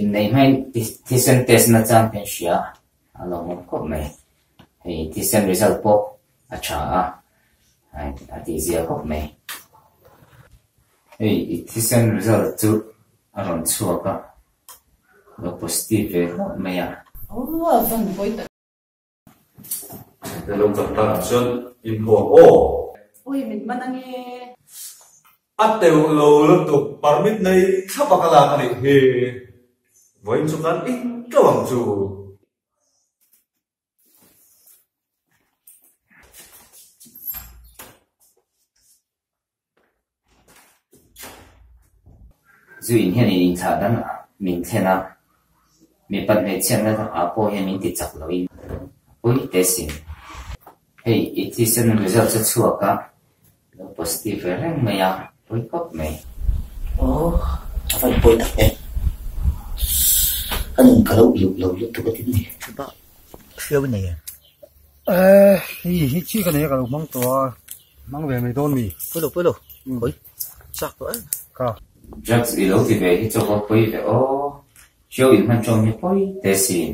Inneih hmain thisen test na chang kan hria a lawmawm khawp mai. Hei thisen result pawh a tha a, a tihzia khawp mai. Hei i thisen result chu a rawn chhuak a, lo positive ve hlauh mai a. Aw a van pawi tak. Ka lo chak takah chuan inhuam aw. Ui min man ange. A teuh lo lutuk permit nei thlap a ka lak a nih hi. Vawiin chu kan in teuh ang chu. Zu in hian in inthlah dan min thlen a, mipat hmeichhiatna ah pawh hian min ti chak loin a pawi teh sin. Hei i thisen result chu chhuak a, lo positive ve reng mai a, pawi khawp mai. Aw, a va inpawi tak em. Ka nun ka lo uluk lo lutuk a tin ni. Chutah hriau i nei em? Eh, hei hi chi ka nei a ka lo hmang tawh a, hmang ve mai dawn mi? Pawi lo, pawi lo, khawi chak tawh em? Ka. Drugs i lo ti ve hi chu va pawi ve aw, hriau in hman tawng hi pawi teh sin.